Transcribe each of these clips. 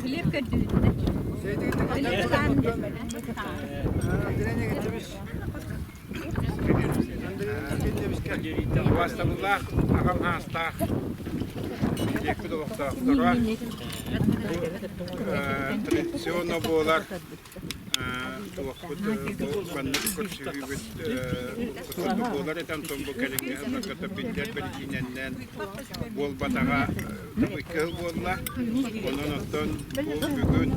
Хлеб көрдүүтэ. Убаастабыллаах аҕам аастаах нэһилиэкпит олохтоохторо традиционно буолар туохпут бу маннык көрсүһүүбүт буолар этэ онтон бу кэлиҥҥи сылларга биллэр биричиинэннэн буолбатаҕа икки сыл буолла. Онон оттон бу бүгүн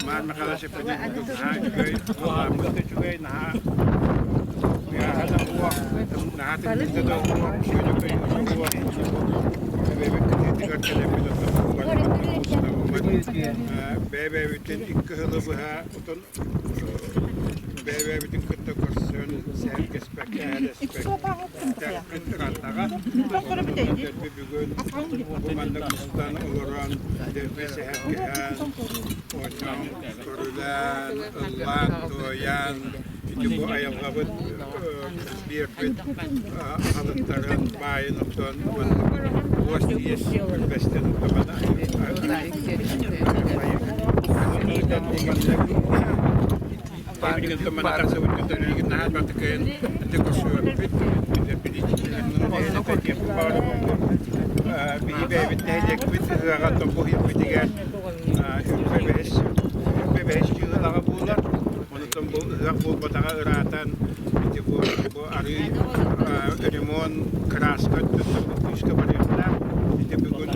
Маар Михайлович эппитин курдук наһаа үчүгэй, халлааммыт да үчүгэй, наһаа куйааһа да суох, наһаа тымныыта да суох, үчүгэй суох. Эбэбит кытыытыгар кэлэммит оттон бу бэйэ-бэйэбитин икки сылы быһа отон бэйэ-бэйэбитин кытта көрсөн сэһэргэспэккэ, эһэлэспэккэ ырааттаҕа. Дэлби бүгүн бу маннык мустан олорон дэлби сэһэргэһэн, оонньоон, көрүлээн, ыллаан-туойан ити бу айылҕабыт биэрбит аһылыктарын баайын оттон уос тиийэс үлбэстэн Биһи бэйэбит нэһилиэкпит ыһыаҕа тобу иһиппитигэр үппэ бэһис дьыалаҕа буолар. Онтон бу ыһыах буолбатаҕа ыраатан ити бу, бу арыы ремонт кырааска өттүттэн бу күүскэ барыахтаах. Ити бүгүн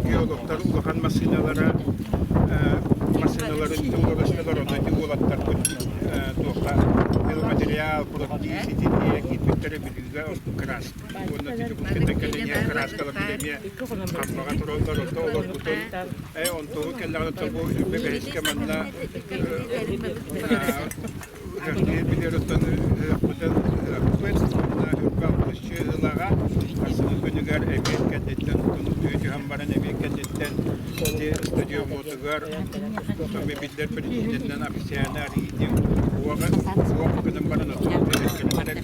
геологтар улахан массыыналара массыыналарын туруорустулар, онно ити уолаттарбыт туохха пиломатериал, продтиис итинниэ киирбиттэрэ Бүлүүгэ кырааска уонна Дьокуускайтан кэлэн иһэр кырааскаларбыт эмиэ хампаҕа тураллар, онто олорбутун Ээ, онтугу кэллэҕинэ то бу үрбэ бэһискэ манна ыһыахтыыр билэр оттон ыһыахпытын ыһыахпыт уонна үрбэ алтысчы ылаҕа сарсыҥҥы күнүгэр эбиэт кэнниттэн оттон утуйа түһэн баран эбиэт кэнниттэн ити стадиоммутугар оттон биллэр президенинэн официально арыйыы диэн уоҕа уох гынан баран оттон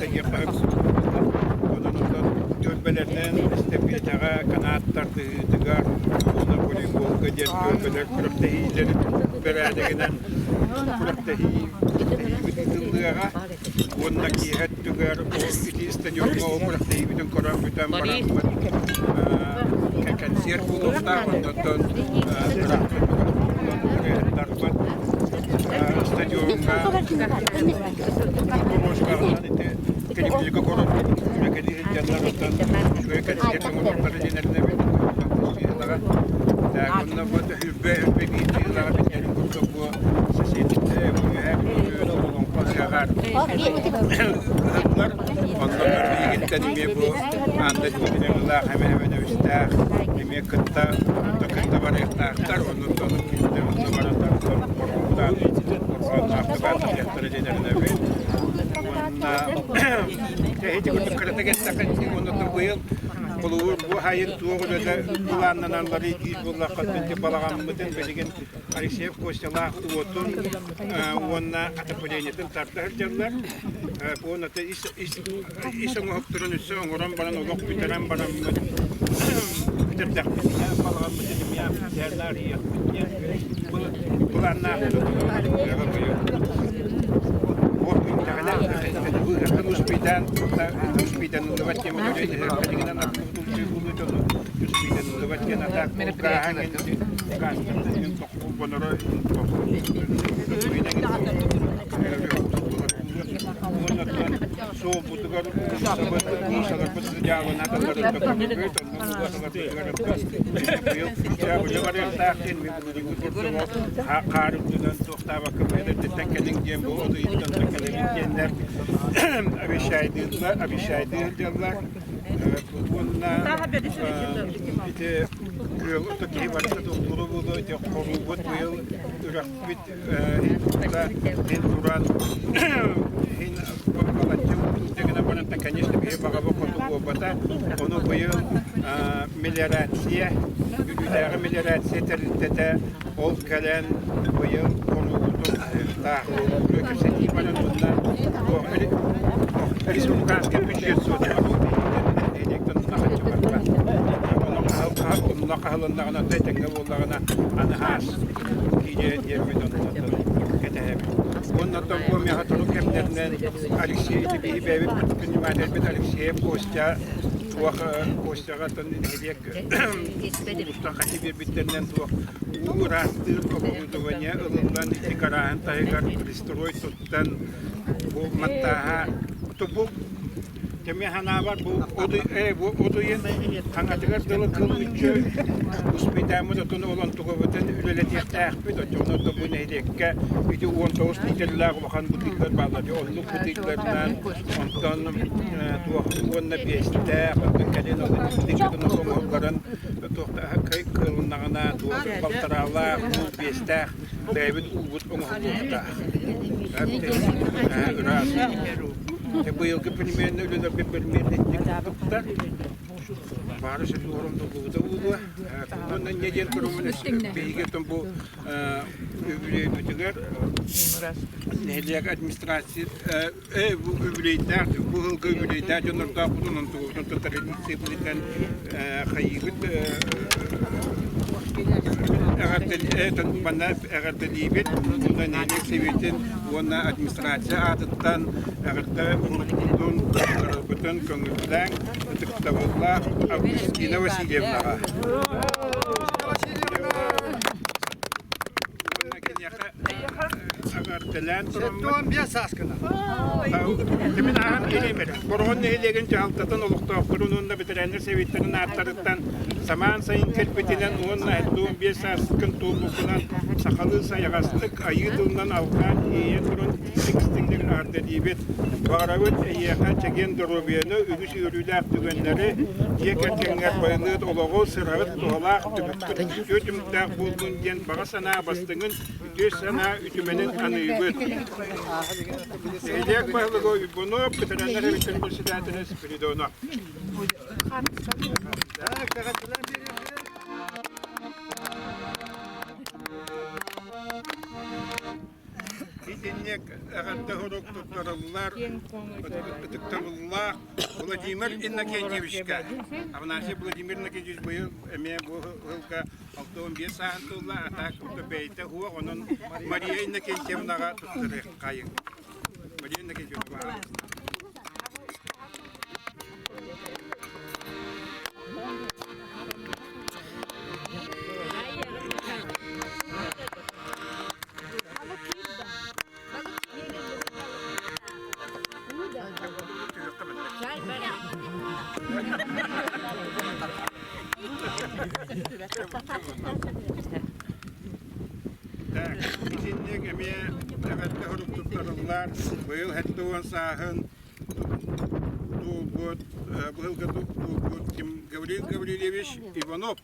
тэһиэххэ Онон оттон түөлбэлэринэн эстэпиэтэҕэ канаат тардыһыытыгар уонна волейболга диэн түөлбэлэр күрэхтэһиилэрин бэрээдэгинэн күрэхтэһии күрэхтэһиибит ыытыллыаҕа уонна киэһэ өттүгэр ол ити стадиоҥҥа ол күрэхтэһиибитин көрөн бүтэн бараммыт кэнсиэр буолуохтаах онтон ырыаһыттарбыт стадиоҥҥа Кэлиҥҥи куораппыт үлэкэлии сылдьаннар оттон үчүгэй кэнсиэр оҥоруохтара диэн эрэнэбит. Онно бу үрбэ үрбэ биир дьыалаҕа биллэрин курдук бу соседиттэ үөһээ Бүлүү олоҥхо ыһыаҕар ыһыллар. Онно биһигиттэн эмиэ бу Анна Дмитриевналаах эмэ Эвановичтаах эмиэ кытта кытта барыахтаахтар. Оннуттан кинилэр онно бараннар хорҕоҥтаан хорҕоонноохтук аатырдыахтара диэн эрэнэбит. Ити курдук кыратык эттэххэ уонна быйыл холобур бу айын туох үлэтэ былааннаналларый диир буоллахха балаҕаммытын билигин Алексеев Костялаах уотун уонна отоплениетын тарда сылдьаллар. Уонна ис ис оҥоһуктарын өссө оҥорон баран олох бүтэрэн бараммыт бүтэрдэхпитинэ балаҕаммытын эмиэ официально арыйыахпыт диэн былааннаахпыт. Суолбутугар уулуссабыт Хаар үрдүнэн туохтаабакка бэйэлэриттэн кэлиҥ диэн бу от ыйыттан да кэлэбит диэннэр обещайдыыллар, обещайдыы сылдьаллар. Уонна ити күөл ото киһи барыта туохтуура буолуо, ити хоруубут быйыл үрэхпит Иһин туран иһин балачча гына баран конечно биһи баҕаба хоту буолбата. Ону быйыл мелиорация, Бүлүүтээҕи мелиорация тэрилтэтэ ол кэлэн быйыл хоруубутун аһыахтаах. Кэпсэтии баран уонна республиканский бюджет суотугар нэһилиэктэн онно хаччы барбат. суола хаһылыннаҕына, этэҥҥэ буоллаҕына, аны хаас киириэн диэммит онтон кэтэһэбит. Уонна оттон бу миэхэ турук кэмнэринэн Алексей ити биһи бэйэбит предпринимательбит Алексеев Костя туох Костяҕа оттон нэһилиэк улуустан хачы биэрбиттэринэн туох уу ыраастыыр оборудование ылыллан ити гарааһын таһыгар пристрой туттан бу маттааһа бу Кэмэ санаабар бу бу от ыйын хаҥатыгар дылы кыл мүччү успейдааммыт отун ол онтугабытын үлэлэтиэхтээхпит. Оччоҕуна ото бу нэһилиэккэ ити 19 литрэлээх улахан бытыыллар бааллар. Оннук бытыылларынан онтон туох уонна биэстээх, онтон кэлин ол итинник оҥоһулларын туох кыалыннаҕына туох балтараалаах, биэстээх бэйэбит уубут оҥоһуллуохтаах. Ыраас. Быйылгы пельменни үлэлэрбит пельменни курдуктар. Баары сөтүорум долгубута буолуо. Уонна инньэ диэн туруммун биһиги оттон бу үбүлүөйбүтүгэр нэһилиэк администрация бу үбүлүөйдээх бу сылга үбүлүөйдээх дьоннордоохпутун онтугубутун традициябытынан хайыыбыт манна эҕэрдэлиибит уонна нэһилиэк сэбиэтин уонна администрация аатыттан эҕэрдэ уруккутун кырабытын көҥүллээҥ ытыктабыллаах Августина Васильевнаҕа уонна киниэхэ эҕэрдэлээн тураммыт сааскына Мин ааһан кэлиим эрэ. Бороҕон нэһилиэгин дьаһалтатын олохтоохторун уонна бэтэрээннэр сэбиэттэрин ааттарыттан самаан сайын кэлбитинэн уонна 75 сааскын туолбуккунан сахалыы сайаҕастык айыы тылынан алҕаан иэйэн туран итиитик-истиҥник эҕэрдэлиибит. Баҕарабыт эйиэхэ чэгиэн доруобуйаны, үгүс үөрүүлээх түгэннэри, дьиэ кэргэҥҥэр байылыат олоҕу, сыраҕыт туһалаах, түбүккүт үтүө түмүктээх буоллун диэн баҕа санаа бастыҥын үтүө санаа үтүмэнин аныыбыт. Нэһилиэк баһылыга Уйбунов, бэтэрээннэр эбиттэрин председателэ Спиридонов. Итинник эҕэрдэ сурук туттарыллар ытыктабыллаах Владимир Иннокентьевичка. Афанасий Владимир Иннокентьевич быйыл эмиэ бу сылга 65 сааһын туолла, а так бэйэтэ уох, онон Мария Иннокентьевнаҕа туттарыаххайыҥ. Мария Иннокентьевна Так, итинник эмиэ эҕэрдэ сурук туттарыллар. Быйыл 70 сааһын туолбут, быһылга туолбут Гаврил Гаврильевич Иванов.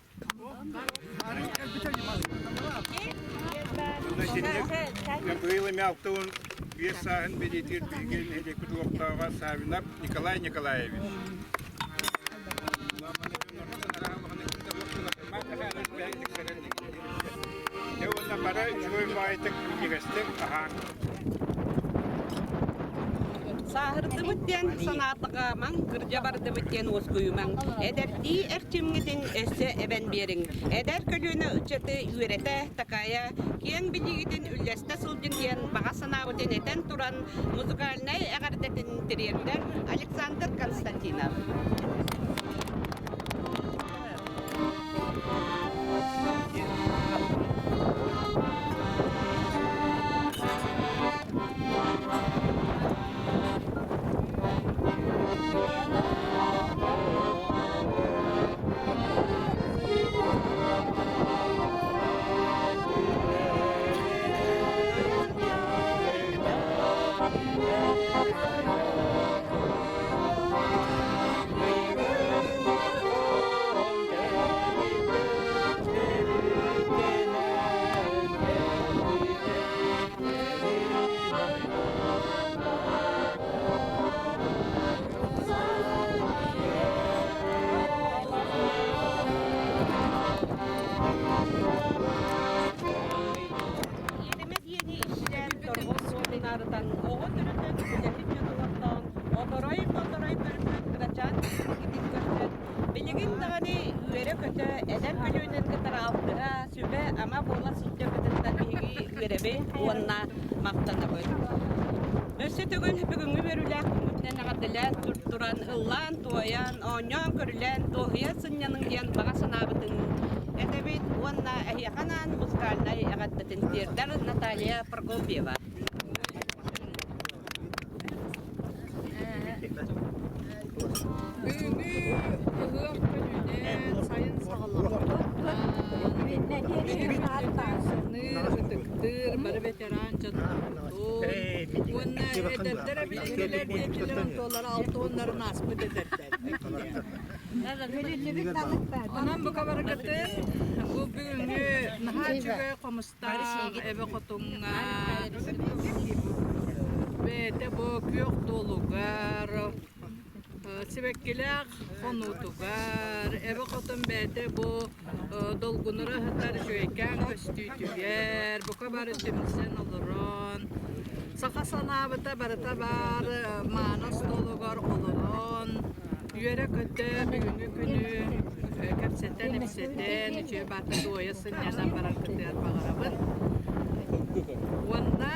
Быйыл эмиэ 65 сааһын бэлиэтиир биһиги нэһилиэкпит олохтооҕо Саввинов Николай Николаевич. Дьэ уонна бары үчүгэй баҕайытык минньигэстик аһаан. Сааһырдыбыт диэн санаатаҕаамаҥ, кырдьа бардыбыт диэн уоскуйумаҥ. Эдэрдии эрчимҥитин өссө эбэн биэриҥ. Эдэр көлүөнэ ыччаты үөрэтэ, такайа, киэҥ билиигитин үллэстэ сылдьыҥ диэн баҕа санаабытын этэн туран, музыкальнай эҕэрдэтин тириэрдэр Александр Константинов. Билигин даҕаны үөрэ-көтө, эдэр көлүөнэни кытары алтыһа, сүбэ-ама буола сылдьаргытыттан биһиги үөрэбит уонна махтанабыт. Өссө төгүл бүгүҥҥү үөрүүлээх күммүтүнэн эҕэрдэлээн туран, ыллаан-туойан, оонньоон-көрүлээн, дуоһуйа сынньаныҥ диэн баҕа санаабытын этэбит уонна эһиэхэ анаан музыкальнай эҕэрдэтин тиэрдэр Наталья Прокопьева. Бүгүҥҥү ыһыах күнүнэн сайын саҕаламмытынан сыныыр, ытыктыыр бары ветеран дьоннорбутун уонна эдэрдэр эбилиҥҥилэр диэкилэр онтуолара алта уоннарын ааспыт эдэрдэр. Онон бука барыгытын бу бүгүҥҥү наһаа үчүгэй хомустаах эбэ хотуҥҥа бэйэтэ бу күөх дуолугар сибэккилээх хонуутугар эбэ хотун бэйэтэ бу долгунура сытар үчүгэйкээн көстүүтүгэр бука бары түмсэн олорон саха санаабыта барыта баар мааны остуолугар олорон үөрэ-көтө бүгүҥҥү күнү кэпсэтэн-ипсэтэн үчүгэй баата дуойа сынньанан бараргытыгар баҕарабын. Уонна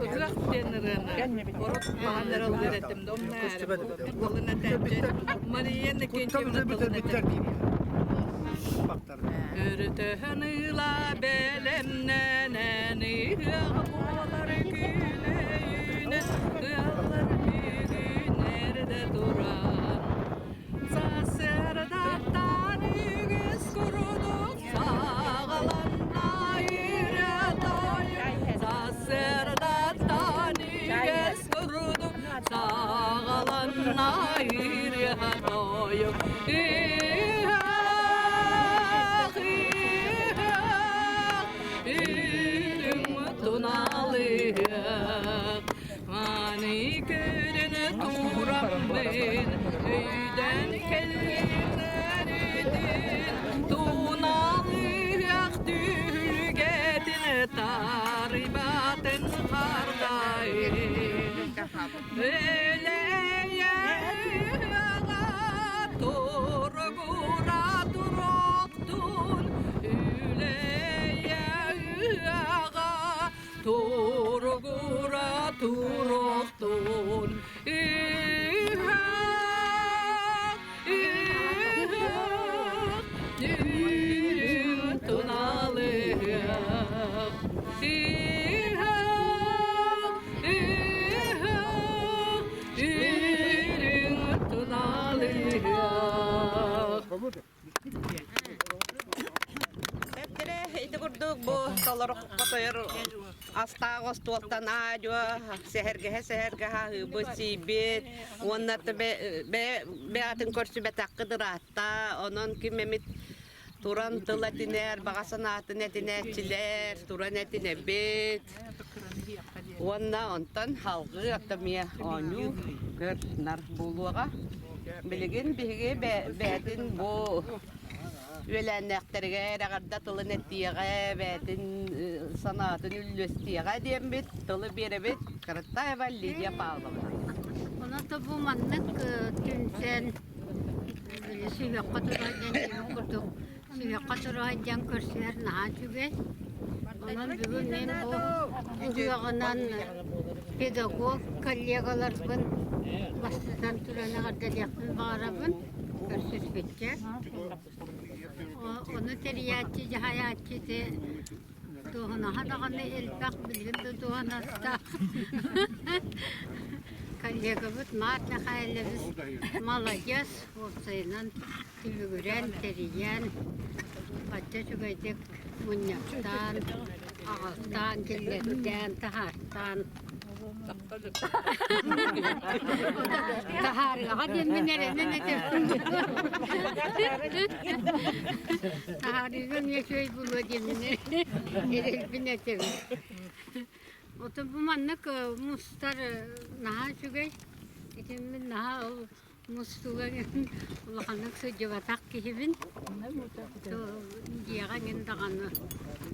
ыһыах диэн ырыаны урут хаһан эрэ ыллыыр этим да умна эрэ тылын этээччи Мария Иннокентьевна тылын этэр. Өрүтөһөн ыла бэлэмнэнэн ыһыах буолар күнэйүнэн ыаллар бүгүн эрдэ туран Сарсыардаттан үгүс курдук саҕаланна үөрэ-тойук Сарсыардаттан үгэс курдук саҕаланна үөрэ-тойук Ыһыах, ыһыах, үрүҥ туналыһыах Маны көрөн тураммын, өйдөн кэллим туналыах түһүлгэтин таарыйбатын хардайын. Өлейе тургура туруктун, үлейе Туругура туруктун, ыһыах, ыһыах, үрүҥ туналыһыах. Ыһыах, ыһыах, үрүҥ туналыһыах. Эптэрэ ити курдук бу толору хотойор астаах остуолтан аа-дьуо сэһэргэһэ-сэһэргэһэ аһыыбыт, сиибит уонна бэйэтин көрсүбэтэххит ыраатта, онон ким эмит туран тыл этинэр, баҕа санаатын этинээччилэр туран этинэбит. Уонна онтон салҕыы оттон эмиэ оонньуу көр-нар буолуоҕа. Билигин биһиги бэйэтин бу үөлээннээхтэригэр эҕэрдэ тылын этиэҕэ, бэйэтин санаатын үллэстиэҕэ диэммит тылы биэрэбит Каратаева Лидия Павловна. Онон бу маннык түмсэн сүһүөххэ турар диэн курдук сүһүөххэ турар диэн көрсүһэр наһаа үчүгэй. Онон бүгүн мин бу ыһыаҕынан педагог коллегаларбын бастатан туран эҕэрдэлиэхпин баҕарабын көрсүспүччэ. Ону тэрийээччи, дьаһайааччы ити дуоһунаһа даҕаны элбэх, билигин да дуоһунастаах коллегабыт Март Михайлович маладьыас, уопсайынан түбүгүрэн, тэрийэн, бачча үчүгэйдик мунньахтаан, аҕалтаан, киллэртээн, таһаартаан Таһаарыаҕа диэммин эрэнэн этэбин. Таһаарыыга эмиэ үчүгэй буолуо диэммин эрэлбин этэбин. Отон бу маннык мустар наһаа үчүгэй. Итинмин наһаа ол Мустууга улаханнык сылдьыбатах киһибин. Дьиэҕэ эҥин даҕаны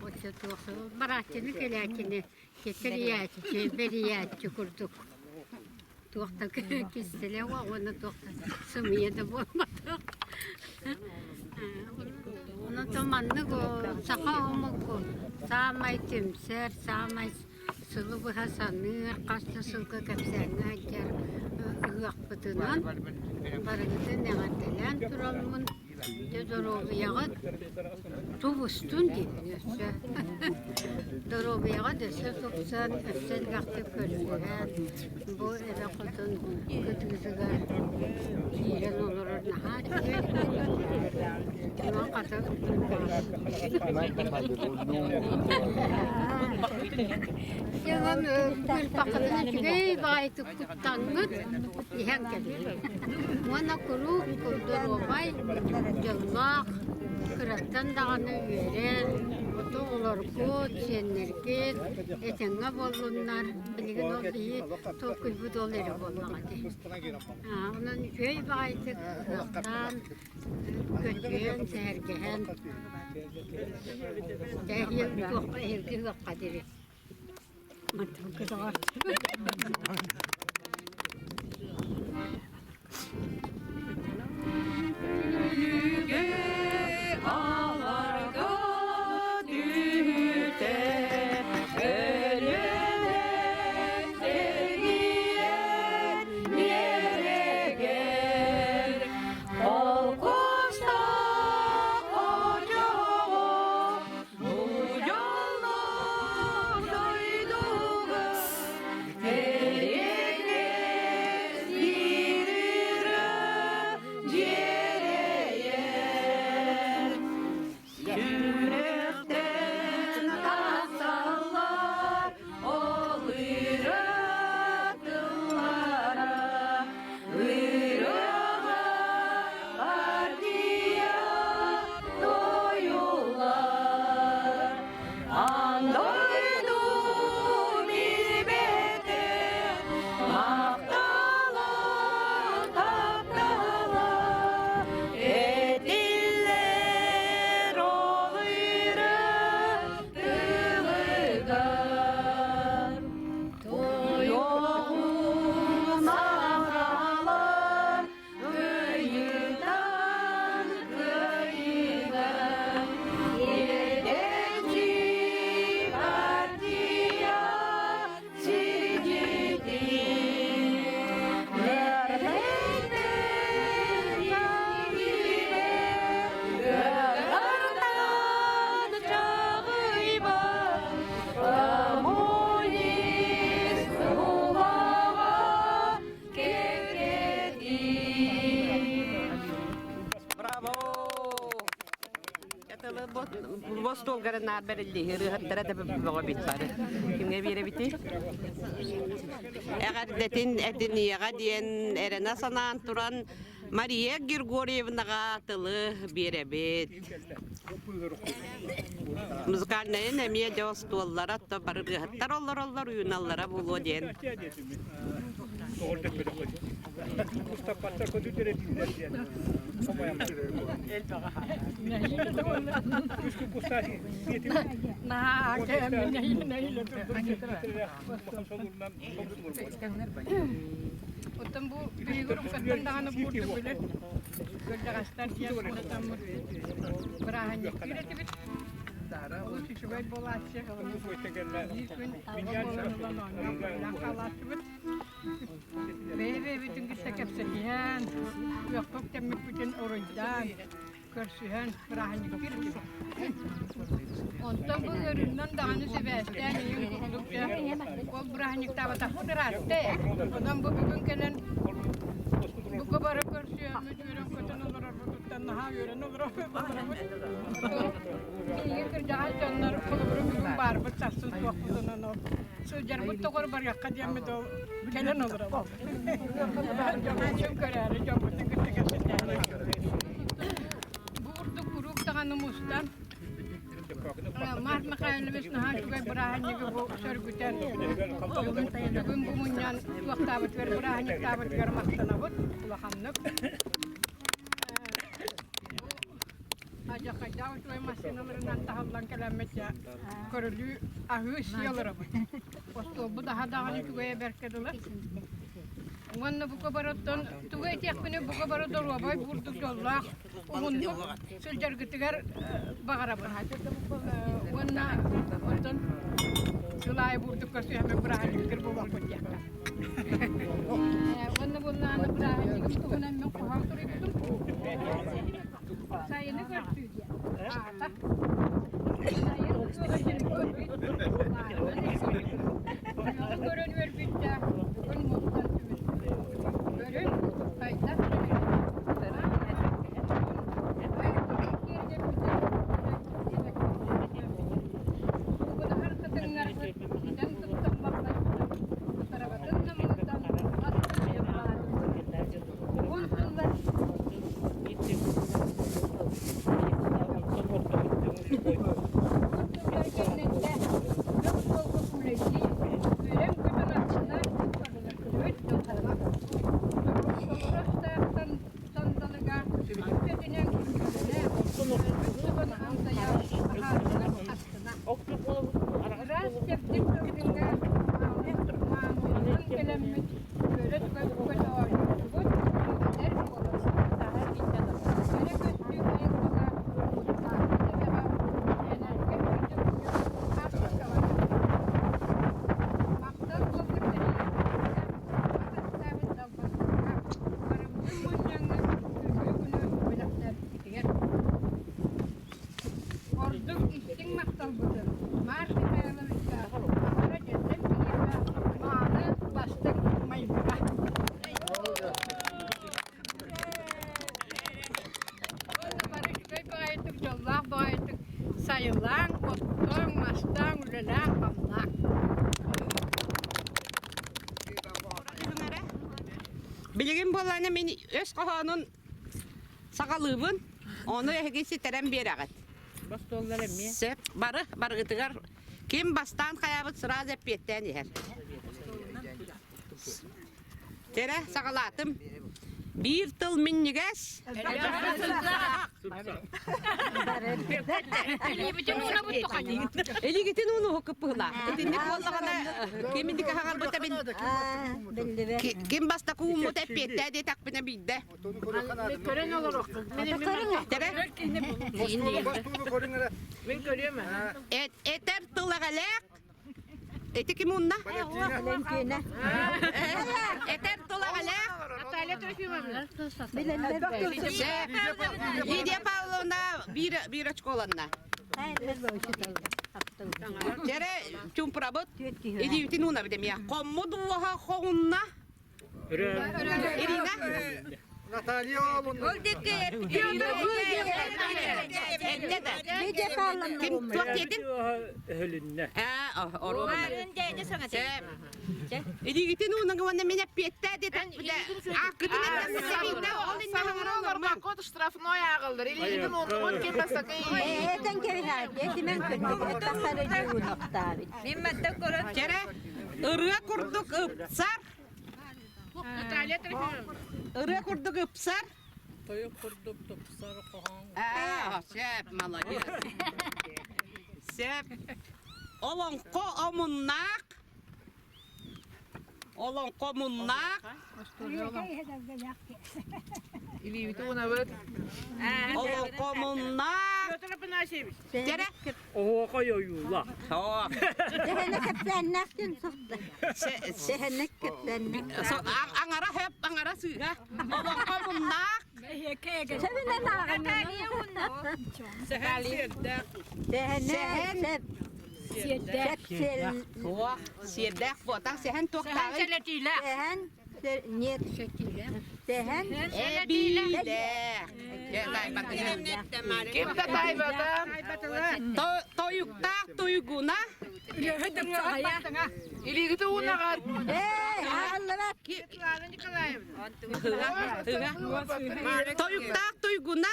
оччо туох барааччыны кэлээччини кэтэрийээччи, бэрийээччи курдук. Туох да кистэлэ уонна туох да сымыйа да буолбатах. Онон маннык саха омук саамай түмсэр, саамай сылы быһа саныыр, хас да сылга кэпсээҥҥэ сылдьар ыһыахпытынан барыгытын эҕэрдэлээн тураммын дьэ доруобуйаҕыт тубустун диибин өссө. Доруобуйаҕыт өссө тупсан, өссө элбэхтик көрсүһэн, бу эбэ хотун кытыытыгар киирэн олорор наһаа үчүгэй. Онон хата Дьэ, кыырпаххытын үчүгэй баҕайытык куттаҥҥыт иһэн кэбиһиҥ. Уонна куруук доруобай, дьоллоох, кыраттан даҕаны үөрэр, оҕолоргут, сиэннэргит этэҥҥэ буоллуннар. Билигин ол биһи толкуйбут ол эрэ буоллаҕа дии. Онон үчүгэй баҕайытык ыһыахтаан, көтүөн, сэһэргэһэн, туохха эһиилги ыһыахха диэри. Мантан көтөҕөр. Аларга түһүтэ өлүөнэ биэрэгэр холкуостаах хочоҕо бу дьоллоох дойдуга Эриэкэс биир ырыа дьиэрэйэр Сүрэхтэн тахсаллар ол ырыа тыллара Ырыаҕа партия туойуллар Аан дойду билбэтэ махтала таптала этиллэр ол ырыа тылыгар. Тойоҕун сахалар Ыйытан кыайыгар Иэдэччи партия сирдьитин Ыгартан чаҕыйбат коммунист улаҕа Браво! Бу остуолгара наар бэриллиһи ырыаһыттара да бөҕө бит бары. Кимҥэ биэрэбитий? Эҕэрдэтин этиниэҕэ диэн эрэнэ санаан туран Мария Григорьевнаҕа тылы биэрэбит. Музыкальнайын эмиэ дьэ остуоллара то бары ырыаһыттар олороллор уйуналлара буолуо диэн. Оттон бу биһиги уруккаттан даҕаны буурдук билэр кырдьаҕастар диэн санатаммыт бырааһынньыктыыр этибит. Олус үчүгэй буолааччы. Биир күн буолан ылан оонньоон көрүлээн хаалааччыбыт. Бэйэ-бэйэбитин кытта кэпсэтиһэн, үөххэ үктэммиппитин уруйдаан, көрсүһэн бырааһынньыктыыр этибит. Онтон бу ыарыынан даҕаны сибээстээн ийэм курдук дьэ ол бырааһынньыктаабатахпыт ыраатта ээ. Онон бу бүгүн кэлэн бука бары көрсүөммүт, үөрэн-көтөн олорорбутуттан наһаа үөрэн олоробут. Биһиги кырдьаҕас дьоннор холобура бүгүн баарбыт, сарсын суохпутунан ол сылдьарбыт доҕор барыахха диэммит ол кэлэн олоробут. Дьоммутун көрөөрү, дьоммутун кытта кэпсэтээри. Бу курдук куруук даҕаны мустан Марк Михайлович наһаа үчүгэй бырааһынньыгы бу сөргүтэн бүгүн бу мунньан туохтаабытыгар бырааһынньыктаабытыгар махтанабыт улаханнык. Адьахайдаах үчүгэй массыыналарынан таһыллан кэлэммит дьэ көрүлүү аһыы сии олоробут. Остуолбут аһа даҕаны үчүгэйэ бэркэ дылы. Уонна бука барыттан тугу этиэхпиний бука бары доруобай бурдук дьоллоох уһуннук сылдьаргытыгар баҕарабын. Уонна оттон сыл аайы бурдук көрсүһэммин бырааһынньыктыр буолуохпут диэххэ. Уонна буоллаҕына бырааһынньыгым туһунан мин хоһоон суруйбутум. Сайыны көрсүү диэн. Аата. Сайын Күөҕү көрөн үөрбүттэ, бүгүн мустан түмүстүбүт. Көрүҥ, хайдах Куугунаһар хатыҥнарбыт ситэн туттан бахтайбытын, тарабатын намылытан астына баатыбыт. Уһун сыллар Уһун сыллар кэнниттэн бөх суолга күүлэйдии, үөрэн-көтөн астына көрүлүт дьылҕалаах. Толору астаахтан сандалыга үтүөтүнэн күндүлэнэ, өлбүт собону амсайа аһаатылар астына. Ыраас чэбдик салгыҥҥа маамыланан кэлэммит үөрэ-көтө оонньуубут, эдэр буолабыт. Кэрэ көстүү айылҕаҕа уһуктаахпыт эбэҕэ энэргэ өйдөбүнньүк хаартыскалар Махтал буолбут тэрийээччилэргэ, ас астаабыт далбардарга, барыбытын мунньаҥҥыт күндү күнү бэлэхтээбиккитигэр. Ордук истиҥ махталбытын Марк Михайловичка аһара дьэллэм киһиэхэ мааны бастыҥ майгыга. Уонна бары үчүгэй баҕайытык, дьоллоох баҕайытык сайылааҥ, оттооҥ, мастааҥ, үлэлээҥ-хамнааҥ. Билигин буоллаҕына мин өс хоһоонун саҕалыыбын, ону эһиги ситэрэн биэрэҕит. Бостуоллар эмиэ. Сөп, бары барыгытыгар ким бастаан хайаабыт сразу эппиэттээн иһэр. Кэрэ саҕалаатым. Биир тыл минньигэс. Илигитин ууну кыппыһылаах. Итинник буоллаҕына ким инник аһаҕарбыта бин ким бастакы ууммут эппиэттээ диэтэхпинэ биирдэ. Көрөн олоруохпун. Тэбэ. Мин көрүөм Этэр тыл эҕэлээх Ити ким унна? Валентина. Этэр тыл эҕэлээх. Наталья Трофимовна. Лидия Павловна биир биир очколанна. Дьэрэ чумпурабыт илиибитин уунабыт эмиэ. Хоммут уоһа хоҥунна. Ирина. Наталья Ол диэки Лидия Павловна. Ким туох диэтин? Өһүлүннэ. Илиигитин уунан уонна мин эппиэттээ диэтэн ааккытын эттэн ол иннэ Олорбокко штрафной ааҕыллар. Илиигитин уунугун ким бастакы Этэн кэбиһээт, этимэн көрдүк, тахсары дьуунуктаабыт. Мин маттан көрөн Кэрэ ырыа курдук ыпсар Наталья Трофимовна. Ырыа курдук ыпсар. Тойук курдук тупсар хоһоон. Аа, сөп, молодец. Сөп. Олоҥхо омуннаах. Олоҥхо омуннаах. Илиибити уунабыт. Олоҥхо омуннаах. Петр Афанасьевич. Кэрэ. Оһуохай ойуула. Сэһэнэ кэпсээннээх сохта. Сэһэнэ кэпсээннээх. Аҥара хөп, аҥара сыыһа. Олоҥхо муннаах. Сэбинэн ааҕын. Сэһэн сиэрдээх. Сэһэнэ Сиэрдээх. Суох, сиэрдээх буотах сэһэн туохтааҕый? Сэлэтиилээх. Сэһэн нет. Сэһэн Эбиилээх. Ким да таайбата. Тойуктаах туйгуна. Илиигити уунаҕар. Ээ, ааҕыллыбат. Светлана Николаевна. Тойуктаах туйгуна.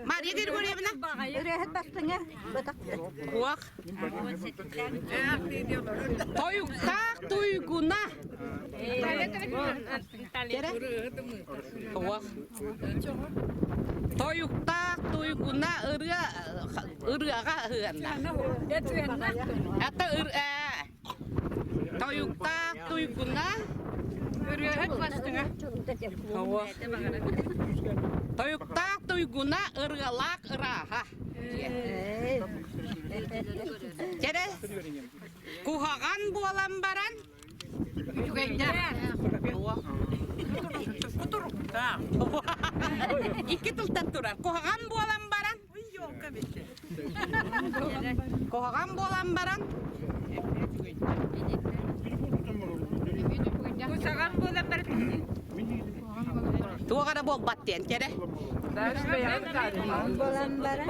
Мария Григорьевна. Ырыаһыт бастыҥа батахта. Куох. Тойуктаах туйгуна. Куох. Тойуктаах туйгуна ырыа ырыаҕа ыһыанна. Это ыр Тойуктаах туйгуна. Ырыаһыт бастыҥа. Тойуктаах туйгуна, ырыалаах ырааһа. Чэрэ, куһаҕан буолан баран Үчүгэйдээх. Кутуруктаах. Икки тылтан турар. Куһаҕан буолан баран Куһаҕан буолан баран Кусаҕан буолан баран туох эрэ буолбат диэн кэрэ. Буолан баран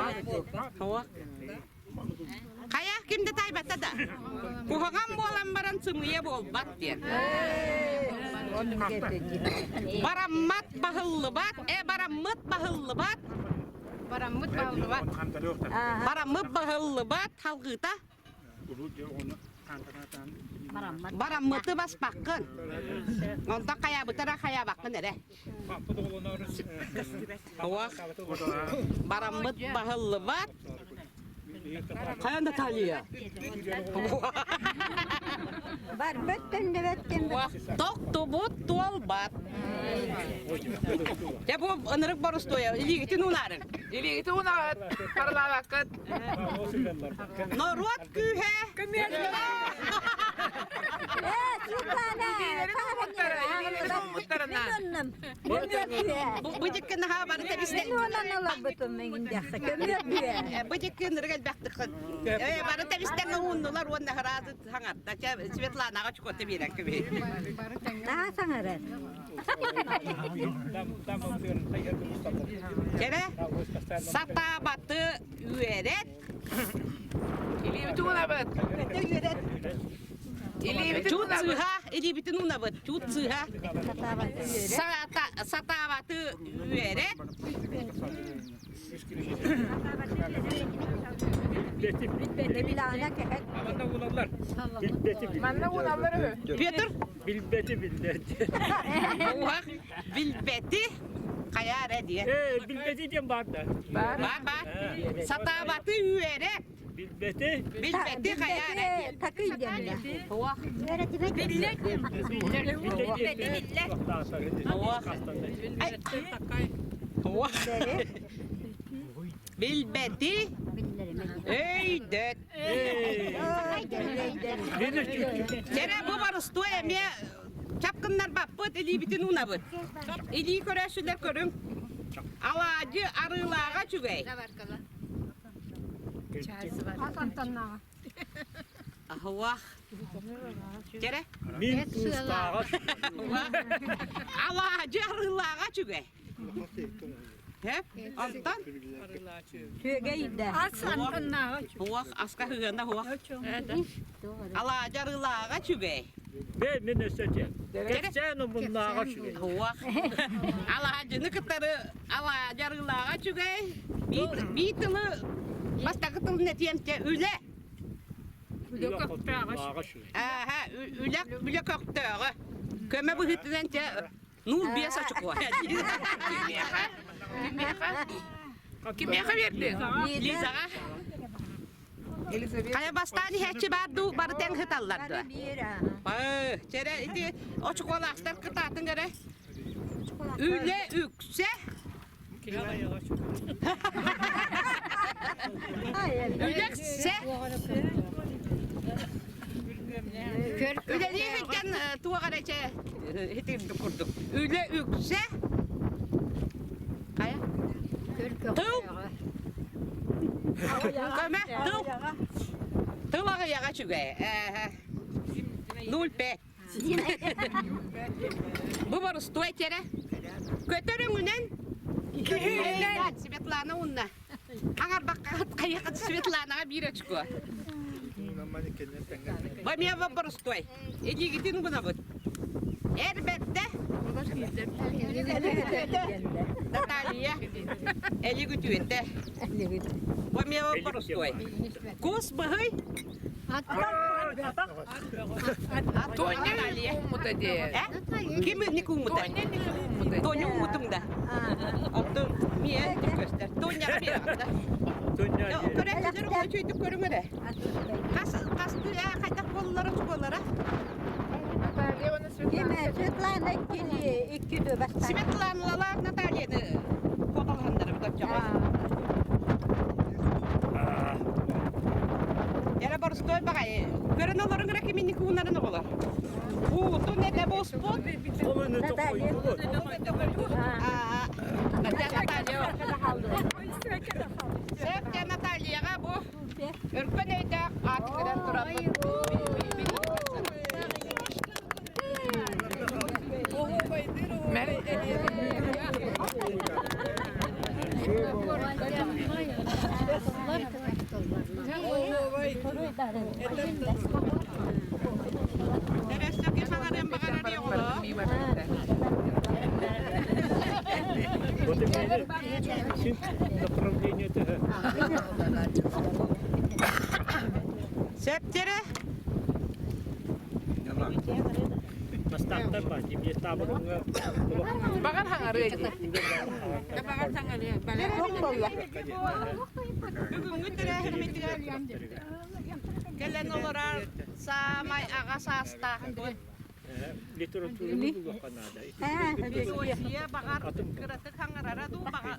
Хайа ким да таайбата да. Куһаҕан буолан баран сымыйа буолбат диэн. Бараммат баһыллыбат, э бараммыт баһыллыбат. Бараммыт баһыллыбат. Бараммыт баһыллыбат халгыта. Бараммыты баспаккын. Онтон хайаабытара хайаабаккын эрэ. Бараммыт баһыллыбат. Хайа Наталья? Барбыт төннүбэт Тохтубут туолбат. Дьэ бу ынырык борустуойа илиигитин уунаарыҥ. Илиигитин уунаҕыт, харылаабаккыт. Норуот күүһэ. Бу дьикки наһаа бары тэбистэ. Бу дьикки ынырык элбэхтик. Бары тэбистэн ууннулар уонна сразу саҥарда. Светланаҕа чукота биэрэн кэбиһи. Наһаа саҥарар. Кэрэ сатаабаты үөрэт Илиибитин уунабыт. Илиибитин Чуут уунабыт. сыыһа, илиибитин уунабыт. Чуут сыыһа. Сатаабаты үөрэт. Манна ууналлар үһү. Петр? Билбэти билбэти. Уһах билбэти хайа эрэ диэн. Ээ, билбэти диэн баар да. Бар бар. Сатаабаты үөрэт. Билбэти. Билбэти хайа эрэ диэн. Такый диэн. Уох. Биллэ. Билбэти биллэ. Уох. Уох. Билбэти өйдөт. Кэрэ бу барыстуой эмиэ чапкыннар баппыт илиибитин уунабыт. Илии көрөөччүлэр көрүҥ. Алаадьы арыылааҕа үчүгэй. Аһуах. Кэрэ. Мин туустааҕа. Алаадьы арыылааҕа үчүгэй. Онтон? Сүөгэйдэ. Ас антыннааҕа Уох, аска ыһыана уох. Алаадьы арыылааҕа үчүгэй. Бэ, мин өссө этиэм. Кэпсээн омуннааҕа үчүгэй. Уох. Алаадьыны кытары алаадьы арыылааҕа үчүгэй. Бии тылы бастакы тылын этиэм те үлэ. Үлэ көхтөөҕө. Ааха, үлэ үлэ көхтөөҕө. Көмө быһыытынан те Нур биэс очко. Кимиэхэ? Кимиэхэ? Кимиэхэ биэрдиҥ? Лизаҕа. Елизавета. Хайа бастаан иһээччи баар дуу, бары тэҥ сыталлар дуо? Чэрэ ити очуколаахтар кытаатын эрэ. Үлэ үксэ. Үлэ үксэ. Үлэлии сылдьан туох эрэ чэ итирдик курдук. Үлэ үксэ. Хайа? Тыл. Көмө тыл. Тыл аҕыйаҕа үчүгэй. 0,5. Бу борустуой тиэрэ. Көтөр өҥүнэн. Светлана унна. Аҥарбакка хайахат Светланаҕа биир очко. Бамия борустой. Илиигитин гынабыт. Эр бэрдэ. Наталья. Эли күтүөтэ. Бамия борустой. Кус быһый. Тоня ууммута дии. Ким инник ууммута? Тоня инник ууммута. Тоня ууммутум да. Оттон миэ көстөр. Тоняга биэрэҕин да. Көрөөччүлэр оҕо үчүгэйдик көрүҥ эрэ. Хас хастыы хайдах буоллара буолара? Наталья уонна Светлана. Светлана иккини икки бастаан. Светланалаах Натальяны куоталаһаннарыбыт оччоҕо. Эрэ боростуой баҕайы. Көрөн олоруҥ эрэ киминник уунарын оҕолор. Уутун этэ буспут. Наталья. Наталья. Сөп Натальяҕа бу өркөн өйдөөх аат кэлэн турабыт. Направление Сөптері Бастаахтар ба, дии табырыңа Баҕар хаҥарыа дии. Баҕар хаҥарыа. Бүгүҥҥү тэрээһиммитигэр кэлэн олорор саамай аҕа саастаахпыт. Литератураны булуохха наада. Философия баҕар кыратык хаҥарара дуу баҕар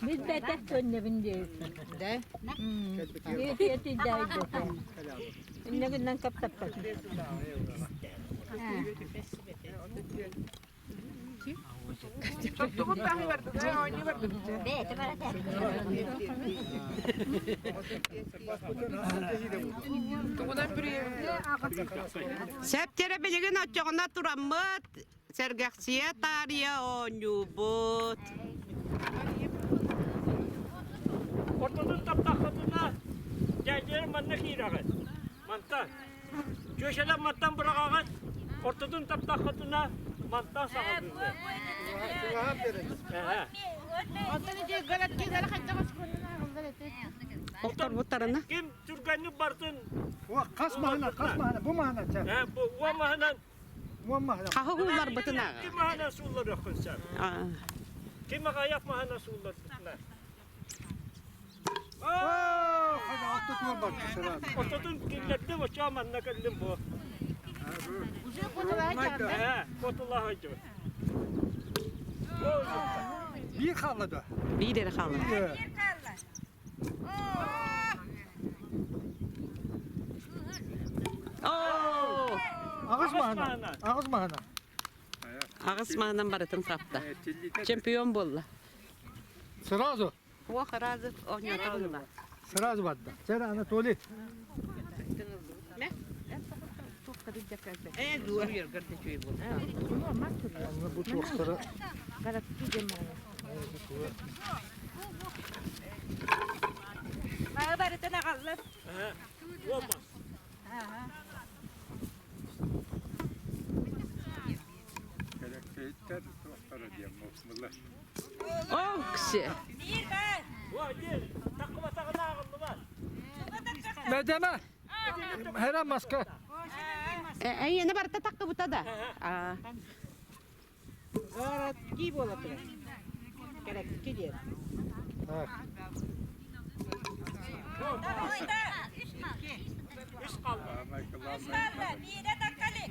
Билбэтэх көннөбүн диэбит. Да? Инне гынан каптаппат. Тоттугут таһы бардыт, оонньуу бардыт. Тугунан бүрүйэбин. Сэптэрэ билигин оччоҕуна тураммыт Сэргэхсийэ таарыйа оонньуубут. Ортотун таптаххытына, дьээдьэлэр манна киирэҕит. Мантан. Чүөчэлэр мантан быраҕаҕыт. Ортотун таптаххытына, мантан саҕалыыллар. Охторбуттарына. Ким түргэнник бартын Хас маһынан, хас маһынан, бу маһынан. Бу уон маһынан Хаһы уулларбытына. Ким маһынан суулларыаххын сөп. Ким аҕайах маһынан суулларбытына. Ортотун киллэрдим, оччоҕо манна кэллим бу. Хотулаһа Биир хаалла да? Биир эрэ хаалла. Аҕыс маһынан. Аҕыс маһынан. Аҕыс маһынан барытын хапта. Чемпион буолла. Сразу. О, сразу оонньоото буолла. Сразу барда. Сэр Анатолий. Бу туохтара. Мага барытын аҕаллым. Уомас. Кэлэктииттэр туохтара диэн мула. О, кси. Мэдэмэ. Хера маска. Эйиэнэ барыта таххыбыта да. Городки буола турар. Кэрэкки диэн.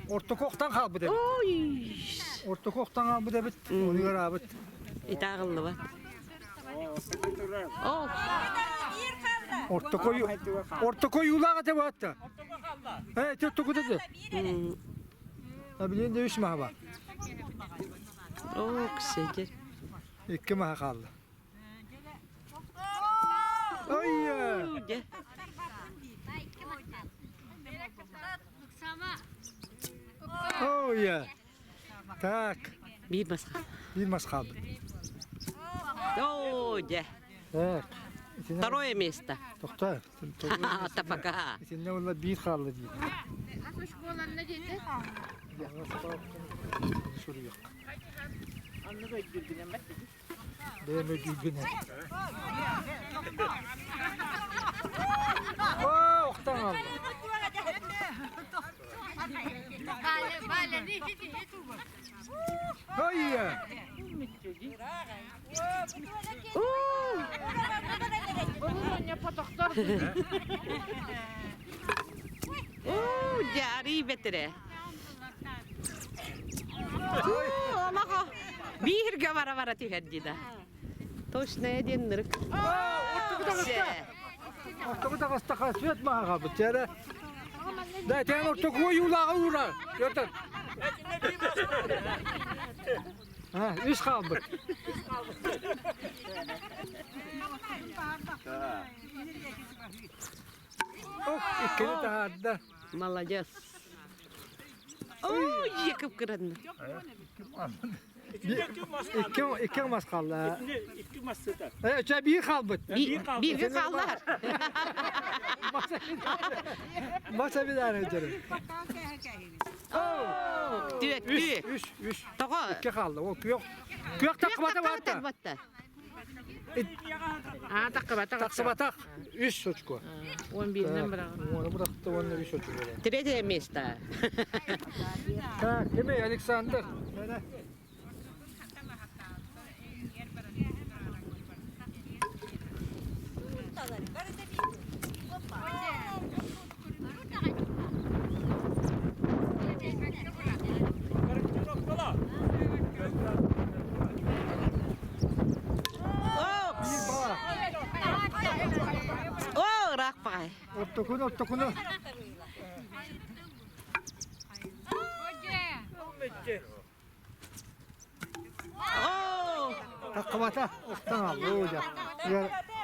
Ортокоохтон хаалбыт эбит. Ортокоохтон хаалбыт эбит. Онугар аабыт. Итааҕыллыбат. Ортокой ортокой уулаах этэ буотта. Э, токута де. Билин де үс маһа бар. Оо, ксетер. Икки маһа хаалла. Ой! Ой! Так. Биир мас хаалла. Биир мас хаалбыт. Оо, дьэ. Так. Второе место. Тохтоо. Ата пока. Итиннэ уонна биир хаалла диир. Суруйуохха. Бэйэм өйдүүргүнэн. Оо, охтон хаалла. Ой! дьэ, арый бэтэрэ. Олохо бииргэ бара-бара түһэр дии да. Точная диэн нырык. Ортоку таҕыстаха свет маһаҕабыт чэрэ. Да, тэн ортоку ойуулааҕы уура. Петр. Ha, үс хаалбыт. Ох, иккини таһаарда. Молодец. Ой, якып кыранна. Икки, икки мас хаалла. Икки мас сытар. Э, чэ, биир хаалбыт. Бииргэ хааллар. Маса билэр өтөрү. Түөт, Үс, түө. үс, үс. Тоҕо? Икки хаалла. Ол күөх. Күөх тахсыбата баатта. Батта. Аа тахсыбатах. Тахсыбатах. Үс очко. 11-инэн быраҕын. Уону бырахты уонна үс очко. Третье место. Так, кимий Александр? О, ыраах баҕай. Ортокуну, ортокуну. Таххыбата, охтон аллуу дьэ.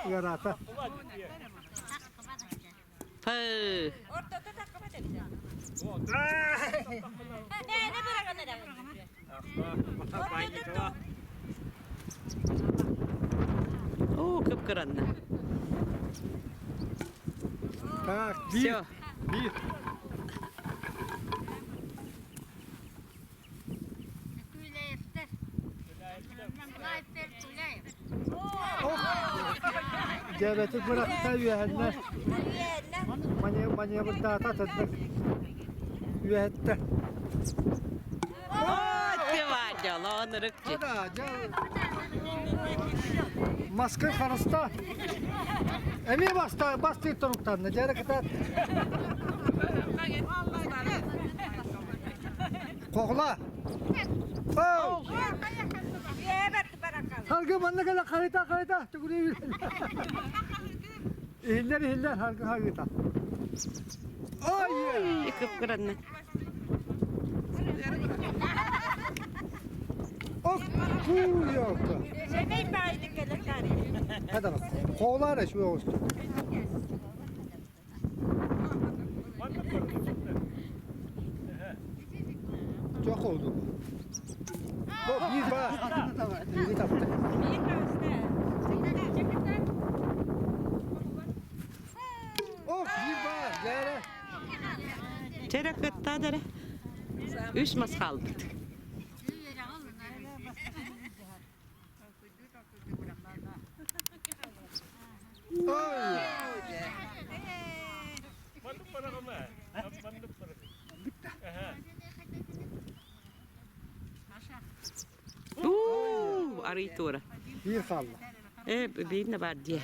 Ыараата. Пы. Оо, кып-кыранна. Так, биир. Все. Биир. Дьээбэтик бырахта үөһэннэ. Маньябырдаата атыннык. Үөһэттэ. Маска харыста. Эмиэ баста, бастыы торуктанна. Дьэрэ кытаат. Хоҕула. Харгы манна кэлэ харыта харыта түгүрүү. Иһиллэр иһиллэр харгы харгыта. Ой! Кыпкыранна. Ок, куйока. Hadi bak. Koğular ya şu olsun. Çok oldu bu. Bu bir bak. Bir taptı. Of bir bak. Zere. Чэрэ кытта дэрэ. Үс мас хаалбыт. Уу, арый туора. Биир хаалла. Э, биирнэ баар дии.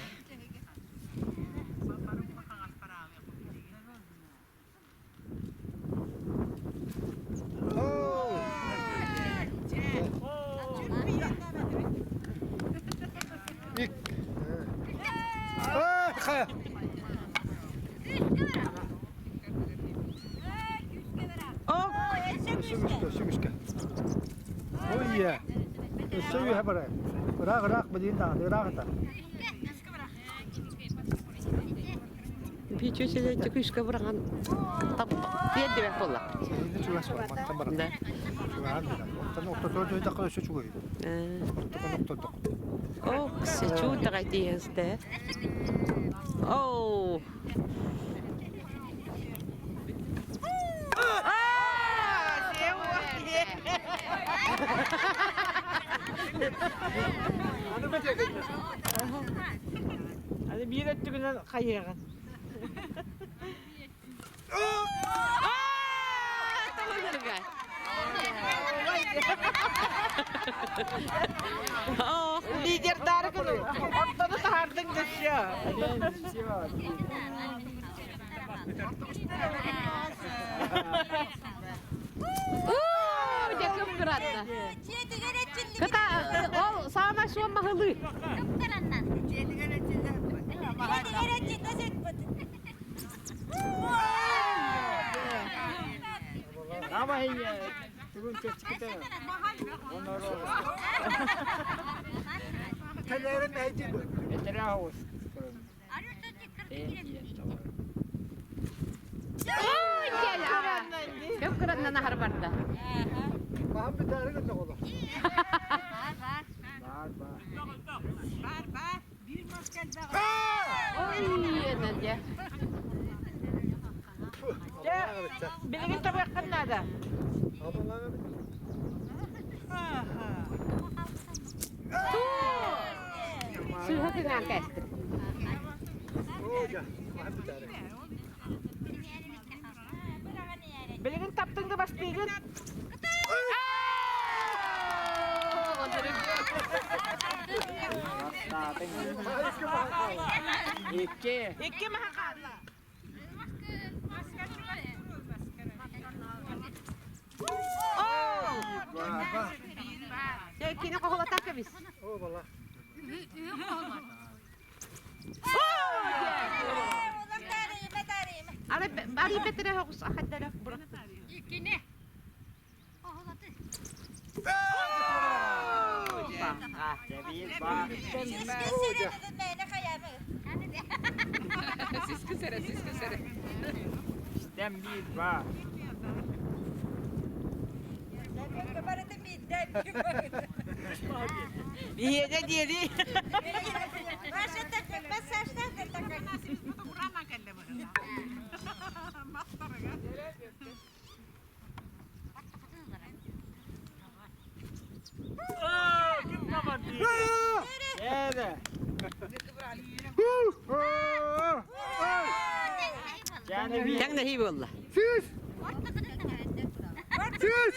Ик. Эх! Өссө сүгүскэ. Ой, өссө үһэ барай. Ыраах ыраах билин даҕаны ыраах ата. Бичү күүскэ быраҕан тиэрдибэт буолла. Сиһини чугас бар, мантан баран. Да. Чугаһан билэн. Оттон ортотугар дойдахха өссө чугай. Ортокон охтордук. Ох, сечу тагайтиесте. Оу. Hadi биир өттүгүнэн хайыаҕын. Лидердары күнү. Ортону таһаардыҥ дөссө. Дьэ кып-кыратта. Кыта ол саамай суон маһылыы. Көп кыраннан аһар барда. Маһын бүтээри гынна оҕоло. Бар бар. Биир мас кэлбэҕэ. Ой, Надя. Дьэ, билигин табыаххын наада. Сыыһа кыҥаан кээстим. Билигин таптыҥ да бастыыгын. Икки. Икки маһа хаалла. Дьэ, кини хоһулата кэбис. Ары бэтэрэ хоҕус ахаддара Иккини. Биһиэнэ диэри. Тэҥнэһии буолла. Сүүс! Сүүс!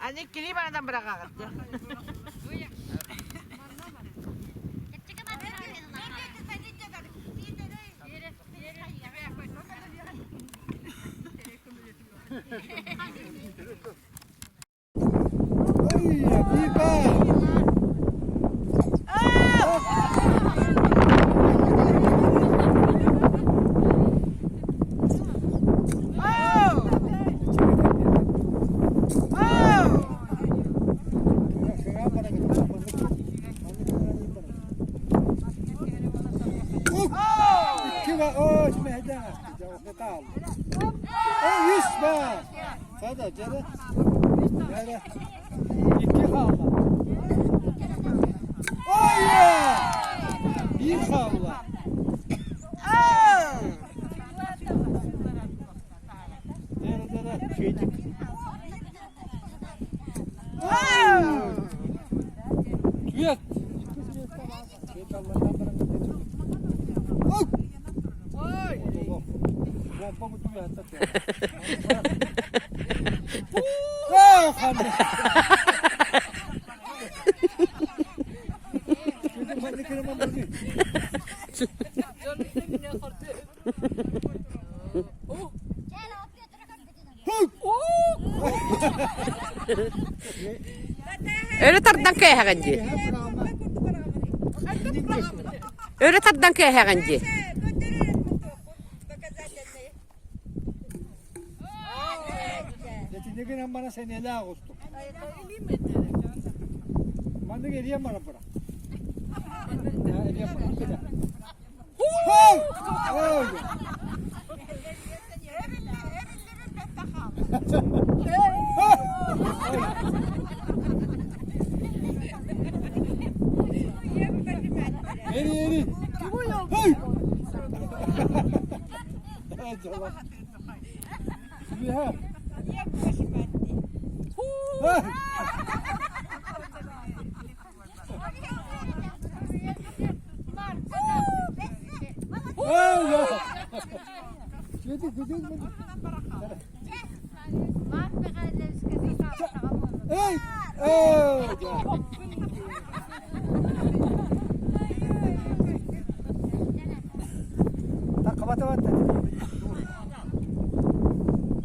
Аны кили барадан быраҕаҕыт. İki havla. Oh yeah! Bir havla. Dere dere. Şeydik. Tüyet. Өрө тардан кээһэҕин дии. Өрө тардан кээһэҕин дии. Этинигин бана сэнэлээх оҕустук. Маннык эриэн бара бара. Эриэн бара. Eri eri. Hey! Эй! Эй!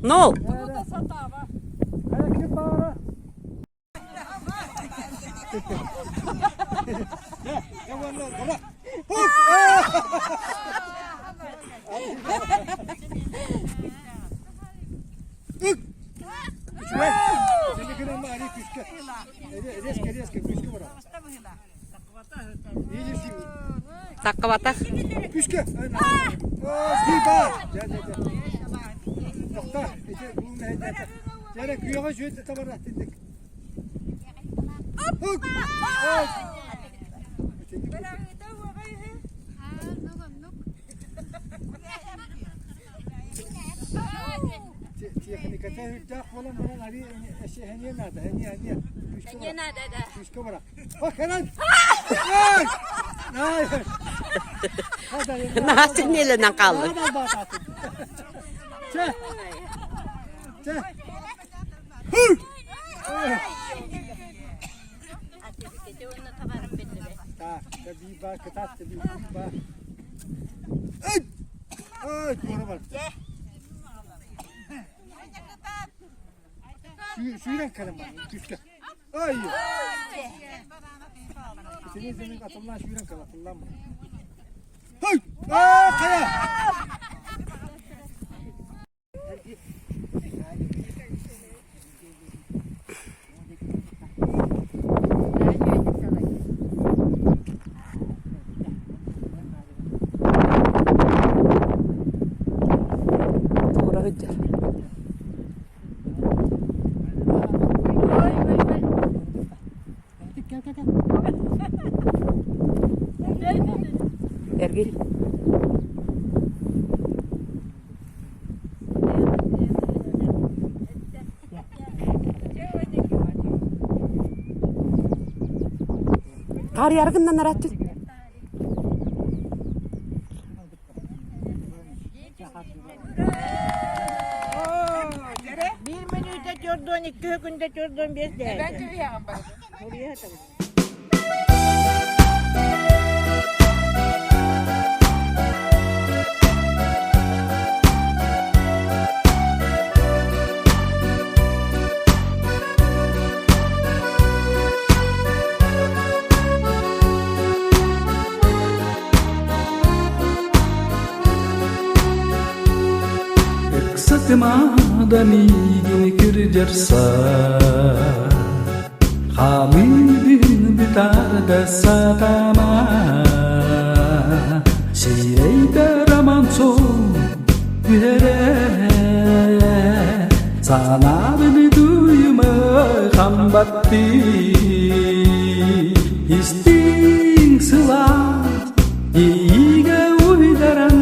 Ну! Таккабатах. Күскэ. Биба. Жара күйөҕө сүөт табар аттындык. Техниката үрдээх буолан баран ари эһэниэ наада, эһэниэ, эһэниэ. Күүскэ барак. Күүскэ барак. Ханан! Наһаа синньиэлэнэн хааллыҥ. Чэ! Чэ! Так, биба, кытаат, биба. Эй! Ой, туора бар. Сүүрэн кэлэн бар, түскэ. Ай! Сeni senin atıllan сүүрэн кэл, атыллан бар. Hey! Aa, kaya! Туора сылдьар. Эргий. Таарыйаргыннан арааччы. Биир мүнүүтэ төрдүөн, икки күндэ төрдүөн биэс дэһэ. Ыксатыма да миигин кырдьар Хамыыбын бытаарда сатама Сирэйдэр романцом түһэрэ Санаабын дуйума хамбаттыы Истиҥ сылаас иигэ уйдаран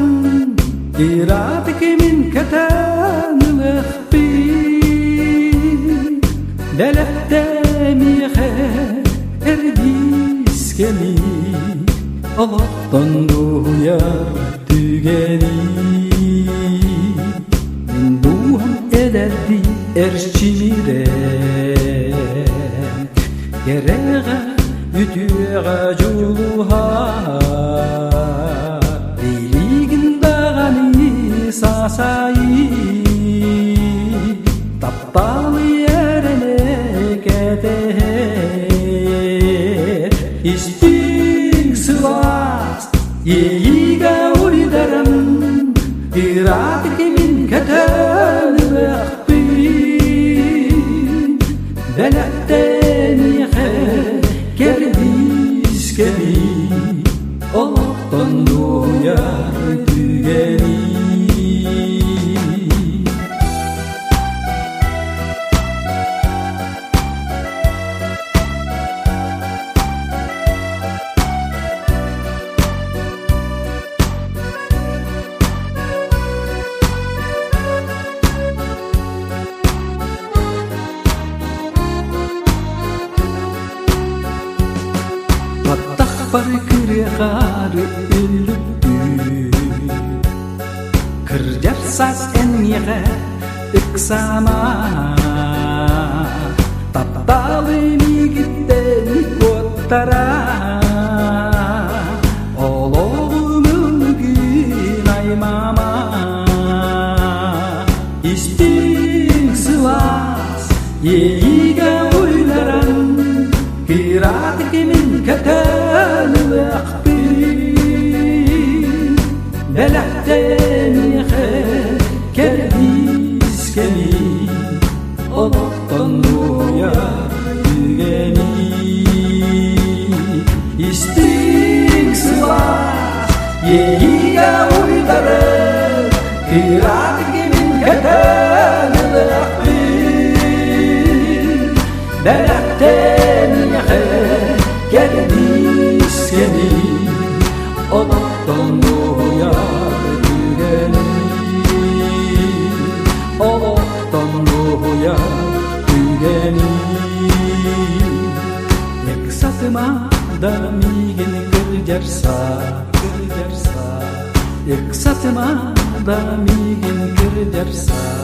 Ыраатык мин кэтэн ылыахпын Бэлэхтэмиэхэ эрдиис кэми Олохтон дуоһуйар түгэни Мин дууһам эдэрдии эрчимирэ Кэрэҕэ, үтүөҕэ дьулуһар Билигин даҕаны саасайыы Тапталы эрэнэ кэтэһэр Истиҥ сылаас иэйиигэ уйдаран Ыраатык мин көтөн ылыахпын Бэлэхтэниэхэ кэрдиис кэми Олохтон дуоһуйар түгэни Баттахпар кырыахаары үллүктүү Кырдьар саас эн миэхэ ыксама Тапталы мигиттен куоттара Олоҕум ылгын аймама Истиҥ сылаас иэйиигэ уйдаран Кыраат кимин кэтэн ылыахпын Бэлэхтэниэхэ кэрдиис кэми Олохтон дуоһуйа түгэни Истиҥ сылаас иэйиигэ уйдарар Кыраат кимин кэтэн ылыахпын Бэлэхтэниэхэ кэрдиис кэми Олохтон дуоһуйар түгэни Олохтон дуоһуйар түгэни Ыксатыма да миигин кырдьарса, кырдьарса Ыксатыма да миигин кырдьарса.